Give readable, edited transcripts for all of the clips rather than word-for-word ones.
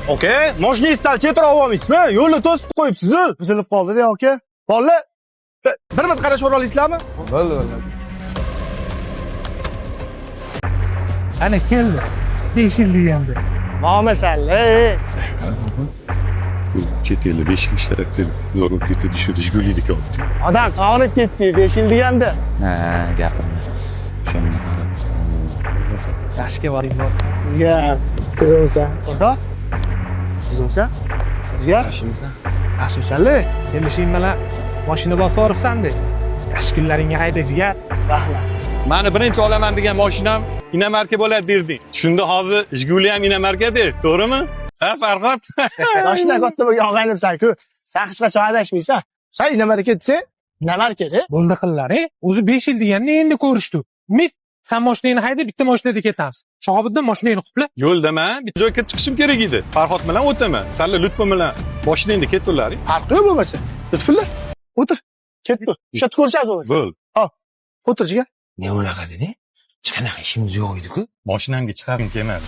Aka, mashinangizni sal chetroq olmaysizmi? Yo'lni to'sib qo'yibsiz-ku. Buzilib qoldi-da aka. Bolalar, bir marta qarashib olasizlarmi? Bo'ldi, bo'ldi. Ana keldi. 5 yil deganda. Momasanlar. Bu chet elda 5 yil ishlab kelib, zo'r bo'lib ketdi, shu Jiguli'niki oldi. Odam sog'inib ketdi 5 yil deganda. Ha, gapirma. O'shanga qarab. Yaxshi kelyapti. Jigar, tuzumsan. O'rtoq? Tuzumsan? Jigar, Yaxshimisan? yaxshimisanlar? Kelishing bilan mashina bosib yuboribsan-da. Yaxshi kunlaringga hayda jigar. Rahmat. Mani birinchi olaman degan mashinam inomarka bo'ladi derding. Shunda hozir Jiguli ham inomarka-da, to'g'rimi? Ha, Farhod? Yoshdan katta bo'lgan og'aynimsan-ku. Sen hech qachon adashmaysan. Sen inomarka desang, inomarka-da. Bo'ldi qillar, e? O'zi 5 yil deganda endi ko'rishdi. Umid, sen mashinangni hayda, bitta mashinada ketamiz. Shahobiddin mashinangni qupla. Yo'ldaman, bitta joyga kirib chiqishim kerak edi. Farhod bilan o'taman. Salla Lutfi bilan mashinangda ketuvlaring. Farqi yo'q bo'lmasa. Lutfulla, o'tir. Ketdi. O'sha yerda ko'rishamiz bo'lmasa. Bo'l. O'tir jigar. Ne unaqa dedi? Hech qanaqa ishimiz yo'q edi-ku. Mashinamga chiqasim kelmadi.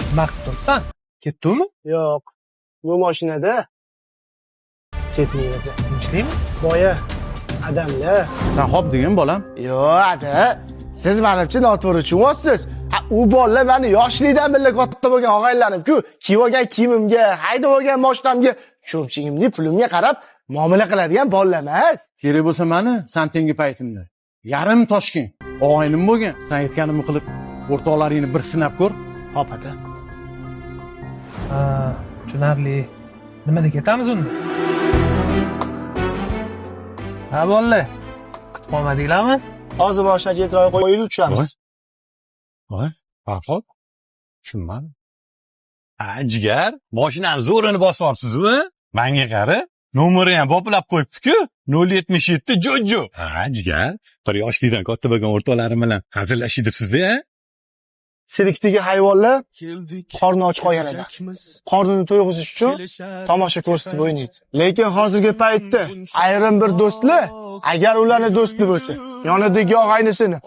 Nima qilib turibsan? Ketdimi? Yo'q. Bu mashinada ketmaymiz. Tinchlikmi? Boya adamlar. Sen hop degin bolam. Yo'q, ada. Siz manimcha noto'g'ri tushunyapsiz. Ha, u bolalar mani yoshlikdan birga katta bo'lgan og'aynilarim-ku. Kiyib olgan kiyimimga, haydab olgan mashinamga, cho'mchigimning pulimga qarab muomala qiladigan bolalar emas. Kerak bo'lsa mani san tengi paytimda. Yarim Toshkent og'aynim bo'lgan. San aytganimni qilib o'rtoqlaringni bir sinab ko'r. Hop, ata. Ha, tushunarli. Nimada ketamiz unda? Ha, bolalar. Kutib qolmadinglarmi? Hozir boshqa chetroq qo'yib tushamiz. Voy, Farhod? Tushunmadim. Ha, jigar, mashinani zo'rini bosib olibsiz-ku? Menga qara, nomeri ham boplab qo'yibdi-ku. 077 Jojo. Ha, jigar, bir yoshlikdan katta bo'lgan o'rtoqlarim bilan hazillashib debsiz-da, Sirkdagi hayvonlar qorni och qolgan edi. Qornini to'yg'izish uchun tomosha ko'rsatib o'ynaydi. Lekin hozirgi paytda ayrim bir do'stlar, agar ularni do'sti bo'lsa, yonidagi og'aynisini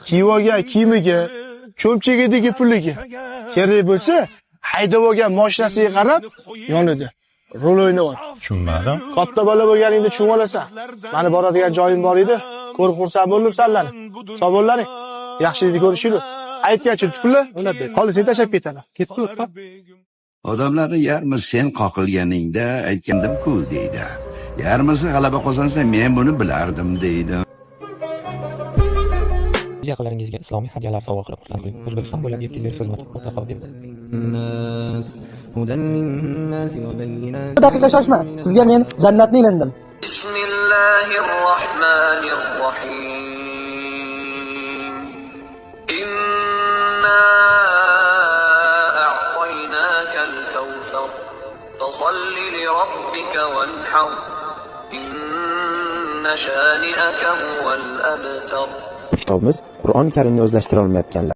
kiyib olgan kiyimiga, cho'mchigidagi puliga kerak bo'lsa, haydab olgan mashinasiga qarab yonida rol o'ynayapti. Tushunmadim. Katta bola bo'lganingda tushunib olasan. Mani boradigan joyim bor edi. Ko'rib xursand bo'ldim sanlarni. Sog' bo'llaring. Yaxshilikda ko'rishaylik. Aytgancha tufli, holi seni tashlab ketaman. Ketdi o'rtoq. Odamlarni yarmi sen qoqilganingda aytgandim-ku deydi. Yarmisi g'alaba qozonsa men buni bilardim deydi. O'z yaqinlaringizga islomiy hadyalar sovg'a qilib xursand qiling. O'zbekiston bo'ylab yetkazib berish xizmati mutlaqo bepul. Daqiqa shoshma. Sizga men jannatni ilindim. Bismillahirrohmanirrohim. Inna a'taynakal kawthar. Fasalli li robbika wanhar. Inna shani'aka huval abtar. Kitobimiz Qur'oni Karimni o'zlashtira olmayotganlar